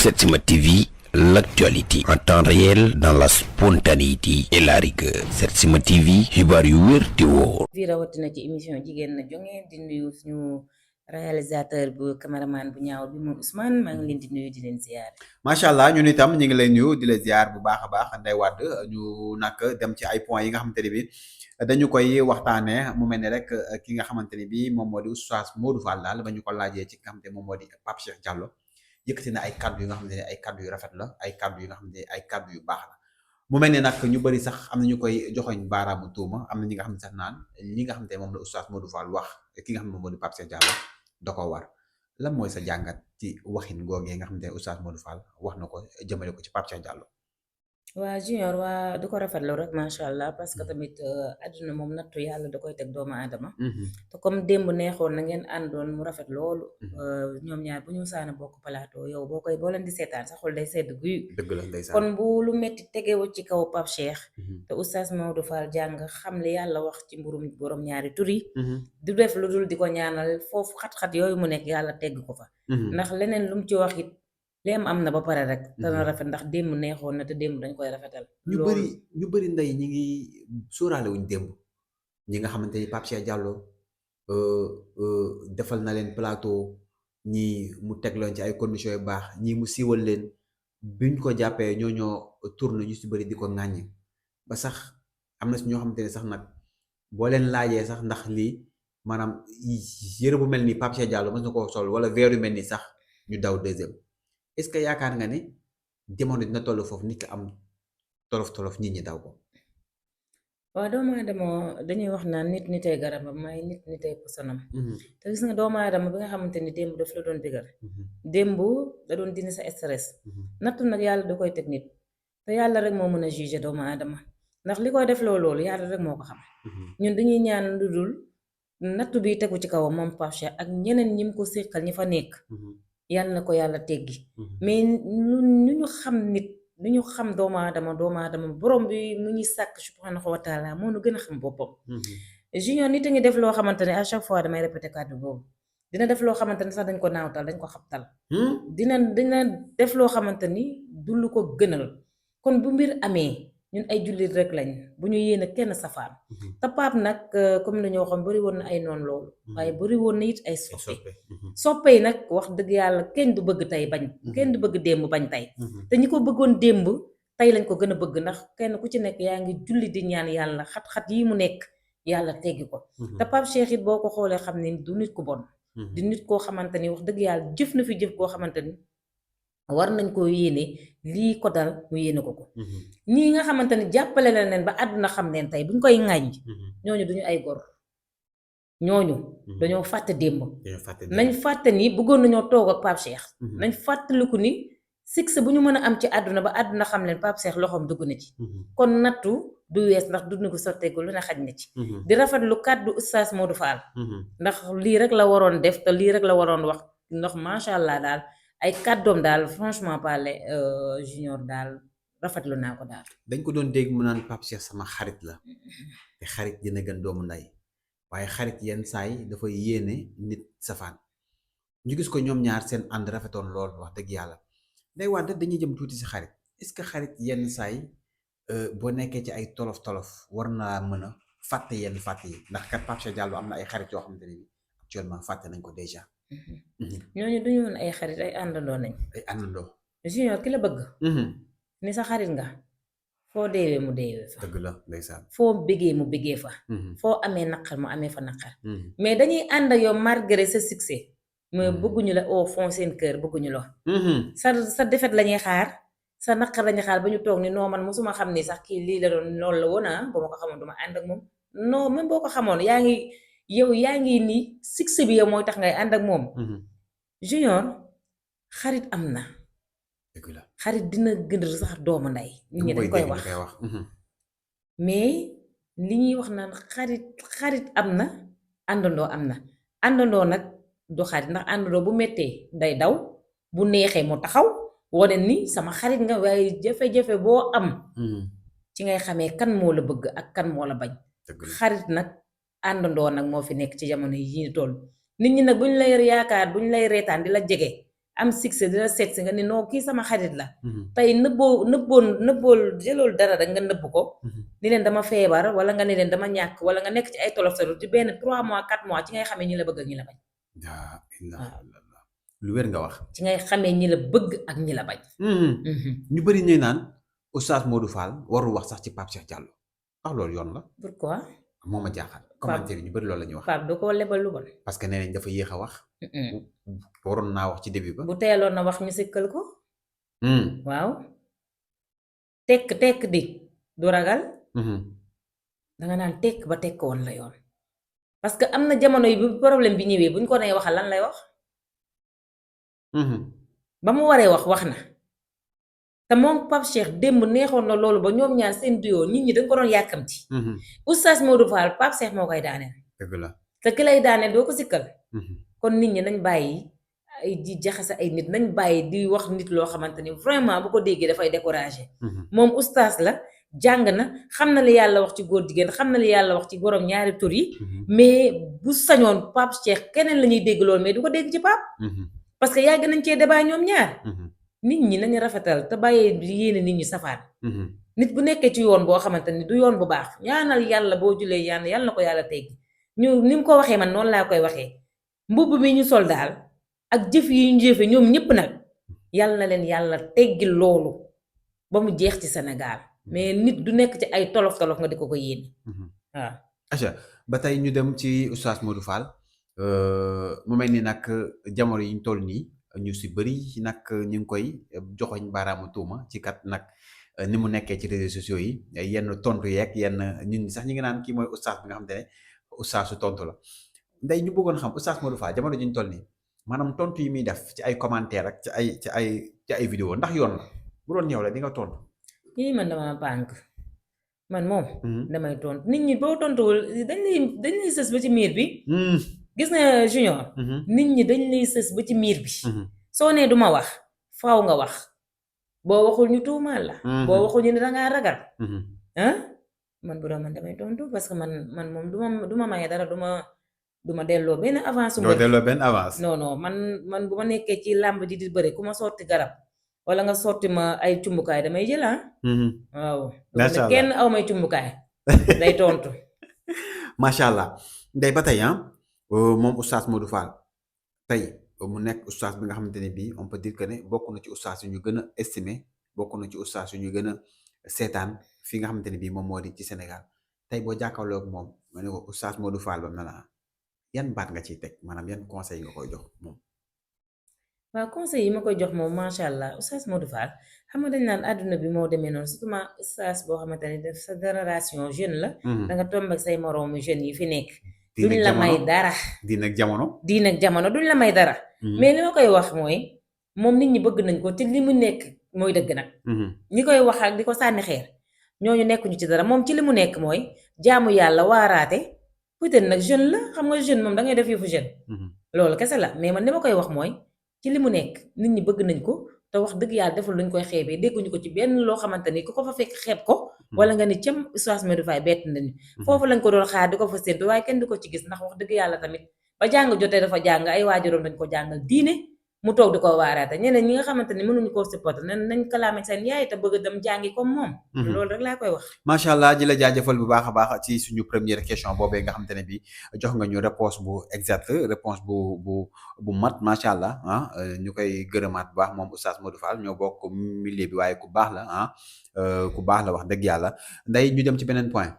Setsima TV, l'actualité en temps réel dans la spontanéité et la rigueur. Setsima TV, xibaar yu wér te wóor. fii rawatina ci émission jigéen na jonge di nuyu suñu réalisateur bu caméraman bu ñaaw bi moom Ousmane maa ngi leen di nuyu di leen ziar. macha allah ñun itam ñu ngi lay nuyu di la ziar bu baax a baax Ndeye Wade ñu nag dem ci ay points yi nga xamante ne bi dañu koy waxtaanee mu mel ni rek ki nga xamante ni bi moom moo di Oustaz Modou Fall daal ba ñu ko laajee ci nga xamante ne moom moo di Pape Cheikh Diallo yëkkati na ay kaddu yu nga xamante ne ay kaddu yu rafet la ay kaddu yu nga xamante ne ay kaddu yu baax la mu mel ni nag ñu bëri sax am na ñu koy joxoñ baaraamu tuuma am na ñi nga xam ne sax naan li nga xamante ne moom la Oustaz Modou Fall wax ki nga xam ne moom moo di Pape Cheikh Diallo da ko war lan mooy sa jàngat ci waxin googee nga xamante ne Oustaz Modou Fall wax na ko jëmale ko ci Pape Cheikh Diallo. waa junior waa du ko rafetlu rek macha allah parce que tamit àdduna moom nattu yàlla da koy teg doomu aadama te comme démb neexoon na ngeen àndoon mu rafet loolu ñoom ñaar bu ñu saana bokk plateau yow boo leen di seetaan sa xol day sedd guy dëgg la ndeysaan kon bu lu metti tegewu ci kaw Pape Cheikh te Oustaz Modou Fall jàng xam li yàlla wax ci mburum borom ñaari tur yi du def lu dul di ko ñaanal foofu xat-xat yooyu mu nekk yàlla tegg ko fa ndax leneen lu mu ci wax it li am na ba pare rek dana rafet ndax démb neexoon na te démb dañ koy rafetal ñu bëri ndey ñi ngi sóoraale wuñ démb ñi nga xamante ni Pape Cheikh Diallo defal na leen plateau ñi mu teg leen ci ay conditions yu baax ñi mu siiwal leen biñ ko jàppee ñoo tourné ñu si bëri di ko ŋàññi ba sax am na si ñoo xamante ne sax nag boo leen laajee sax ndax lii maanaam yëre bu mel ni Pape Cheikh Diallo mës na koo sol wala verre yu mel ni sax ñu daw deuxième est-ce que yaakaar nga ni jamono dina toll foofu nit ki am tolof nit ñi daw ko. waaw doomu aadama dañuy wax naan nit nitay garabam may nit nitay posonam te gis nga doomu aadama bi nga xamante ni démb daf la doon bégal démb da doon dindi sa stress nattu nag yàlla da koy teg nit te yàlla rek moo mën a juger doomu aadama ndax li koy def loolu yàlla rek moo ko xam ñun dañuy ñaan lu dul nattu bi tegu ci kawam moom Pape Cheikh ak ñeneen ñi mu ko séqal ñi fa nekk yàlla na ko yàlla teggi mais nu ñu xam nit nu ñu xam doomu aadama borom bi mu ñuy sàkk subhanahu wa taala moo nu gën a xam boppam junior nit a ngi def loo xamante ne à chaque fois damay répété kàddu boobu dina def loo xamante ni sax dañ ko naawtal dañ ko xabtal dina def loo xamante ni du lu ko gënal kon bu mbir amee ñun ay jullit rek lañ bu ñu yéene kenn safaan te Pape nag comme dañoo xam bari woon na ay noon loolu waaye bari woon na it ay soppe yi nag wax dëgg yàlla kenn du bëgg tey bañ kenn du bëgg démb bañ tey te ñi ko bëggoon démb tey lañ ko gën a bëgg ndax kenn ku ci nekk yaa ngi julli di ñaan yàlla xat-xat yi mu nekk yàlla teggi ko te Pape Cheikh it boo ko xoolee xam ne du nit ku bon di nit koo xamante ni wax dëgg yàlla jëf na fi jëf koo xamante ni war nañ koo yéene lii ko dal mu yéene ko ñii nga xamante ni jàppale na leen ba àdduna xam leen tey buñ koy ŋàññ ñooñu duñu ay gor ñooñu dañoo fàtte démb nañ fàtte ni bëggoon nañoo toog ak Pape Cheikh nañ fàttaliku ni succès bu ñu mën a am ci àdduna ba àdduna xam leen Pape Cheikh loxoom dugg na ci kon nattu du wees ndax dund ko sotteeku lu ne xaj na ci di rafetlu kàddu Oustaz Modou Fall ndax lii rek la waroon def te lii rek la waroon wax ndax macha allah daal ay kàddoom daal franchement parler junior daal rafetlu naa ko daal dañ ko doon dégg mu naan Pape Cheikh sama xarit la te xarit dina gën doomu nday waaye xarit yenn saay dafay yéene nit safaan ñu gis ko ñoom ñaar seen ànd rafetoon lool wax dëgg yàlla day wante dañuy jëm tuuti si xarit est-ce que xarit yenn saay boo nekkee ci ay tolof war naa mën a fàtte yenn fàtte yi ndax kat Pape Cheikh Diallo am na ay xarit yoo xamante ne actuellement fàtte nañ ko déjà ñooñu duñu woon ay xarit ay àndandoo nañ ay àndandoo junior ki la bëgg ni sa xarit nga foo deewee mu deewee fa dëgg la ndeysaan foo bégee mu bégee fa foo amee naqar mu amee fa naqar mais dañuy ànd ak yow malgré sa succès mais bëgguñu la au fond seen cœur bëgguñu la sa defet lañuy xaar sa naqar lañuy xaar ba ñu toog ni non man mosuma xam ni sax kii lii la doon loolu la woon ba ma ko xamoon duma ànd ak moom non même boo ko xamoon yaa ngi nii succès bi yow mooy tax ngay ànd ak moom junior xarit am na xarit dina gën sax doomu ndey nit ñi dañ koy wax mais li ñuy wax naan xarit am na àndandoo nag du xarit ndax àndandoo bu mettee day daw bu neexee mu taxaw wane ni sama xarit nga waaye jafe-jafe boo am ci ngay xamee kan moo la bëgg ak kan moo la bañ xarit nag àndandoo nag moo fi nekk ci jamono yi ñu toll nit ñi nag buñ lay yaakaar buñ lay reetaan di la jege am succès dina seet si nga ni non kii sama xarit la tey nëbbool jëlool dara rek nga nëbb ko ni leen dama feebar wala nga ni leen dama ñàkk wala nga nekk ci ay tolof tolof ci benn 3 mois 4 mois ci ngay xamee ñi la bëgg ak ñi la bañ lu wér nga wax ci ngay xamee ñi la bëgg ak ñi la bañ ñu bëri ñuy naan Oustaz Modou Fall warul wax sax ci Pape Cheikh Diallo wax loolu yoon la pourquoi moo ma jaaxal commentaire ñu bëri loolu la ñuy wax Pape da koo lebal lu bon parce que nee nañ dafa yéex a wax waroon naa wax ci début ba bu teeloon na wax ñu sikkal ko waaw tekk di du ragal danga naan tekk ba tekk woon la yoon parce que am na jamono yi bu problème bi ñëwee buñ ko nee waxal lan lay wax ba mu waree wax na te moom Pape Cheikh démb neexoon na loolu ba ñoom ñaar seen duyoo nit ñi dañ ko doon yàkkamti Oustaz Modou Fall Pape Cheikh moo koy daaneel dëgg la te ki lay daaneel doo ko sikkal kon nit ñi nañ bàyyi ay di jaxase ay nit nañ bàyyi di wax nit loo xamante ni vraiment bu ko déggee dafay découragé moom oustaz la jàng na xam na li yàlla wax ci góor jigéen xam na li yàlla wax ci borom ñaari tur yi mais bu sañoon Pape Cheikh keneen la ñuy dégg loolu mais du ko dégg ci Pape parce que yàgg nañ cee débat ñoom ñaar nit ñi nañu rafetal te bàyyee yéene nit ñi safaan nit bu nekkee ci yoon boo xamante ni du yoon bu baax ñaanal yàlla boo julee yàlla na ko yàlla teggi ñu ni mu ko waxee man noonu laa koy waxee mbubb mi ñu sol daal ak jëf yi ñu jëfe ñoom ñëpp nag yàlla na leen yàlla teggi loolu ba mu jeex ci Sénégal mais nit du nekk ci ay tolof-tolof nga di ko yéene waaw acha ba tey ñu dem ci Oustaz Modou Fall mu mel ni nag jamono yi ñu toll nii ñu si bëri nag ñu ngi koy joxoñ baaraamu tuuma ci kat nag ni mu nekkee ci réseaux sociaux yi yenn tontu yeeg yenn ñun sax ñi ngi naan kii mooy oustaz bi nga xam te ne oustaz su tontu la nday ñu bëggoon xam Oustaz Modou Fall jamono ji ñu toll nii maanaam tontu yi muy def ci ay commentaire ak ci ay vidéo ndax yoon la bu doon ñëw la di nga tontu. yii man dama pànk man moom damay tontu nit ñi boo tontuwul dañ lay sës ba ci miir bi gis na Junior nit ñi dañ lay sës ba ci miir bi soo nee duma wax faaw nga wax boo waxul ñu tuumaal la boo waxul ñu ne dangaa ragal man bu doon man damay tontu parce que man moom duma maye dara duma delloo benn avance doo delloo benn avance non man bu ma nekkee ci làmb di bëri ku ma sotti garab wala nga sotti ma ay cumbukaay damay jël waaw kenn aw may cumbukaay day tontu macha allah ndey ba tey moom Oustaz Modou Fall tey mu nekk oustaz bi nga xamante ne bii on peut dire que ne bokk na ci oustaz yu ñu gën a estimé bokk na ci oustaz yu ñu gën a seetaan fi nga xamante ne bii moom moo di ci Sénégal tey boo jàkkaarloog moom ma ne ko Oustaz Modou Fall ba mu ne la yan baat nga ciy teg maanaam yan conseil nga koy jox moom. waaw conseil yi ma koy jox moom macha allah Oustaz Modou Fall xam nga dañ naan àdduna bi moo demee noonu surtout ma oustaz boo xamante ne def sa génération jeune la. da nga tombé ak say moroomu jeunes yi fi nekk. duñ la may dara diin ak jamono duñ la may dara. mais li ma koy wax mooy moom nit ñi bëgg nañ ko te li mu nekk mooy dëgg nag. ñi koy wax ak di ko sànni xeer ñooñu nekkuñu ci dara moom ci li mu nekk mooy jaamu yàlla waaraate peut-être nag jeune la xam nga jeune moom da ngay def yëfu jeune. loolu kese la mais man li ma koy wax mooy ci li mu nekk nit ñi bëgg nañ ko te wax dëgg yàlla deful luñ koy xeebee dégguñu ko ci benn loo xamante ni ku ko fa fekk xeeb ko. wala nga ni cëm Oustaz Modou Fall bett nañu foofu lañ ko doon xaar di ko fa séntu waaye kenn du ko ci gis ndax wax dëgg yàlla tamit ba jàng jotee dafa jàng ay waajuroom dañ ko jàngal diine mu toog di ko waaraate ñeneen ñi nga xamante ni mënuñu koo supporter nañ kalaame seen yaay te bëgg dem jàngi comme moom. loolu rek laa koy wax. macha allah di la jaajëfal bu baax a baax ci suñu première question boobee nga xamante ne bi jox nga ñu réponse bu exacte réponse bu mat macha allah ñu koy gërëmaat bu baax moom Oustaz Modou Fall ñoo bokk milieu bi waaye ku baax la ku baax la wax dëgg yàlla nday ñu dem ci beneen point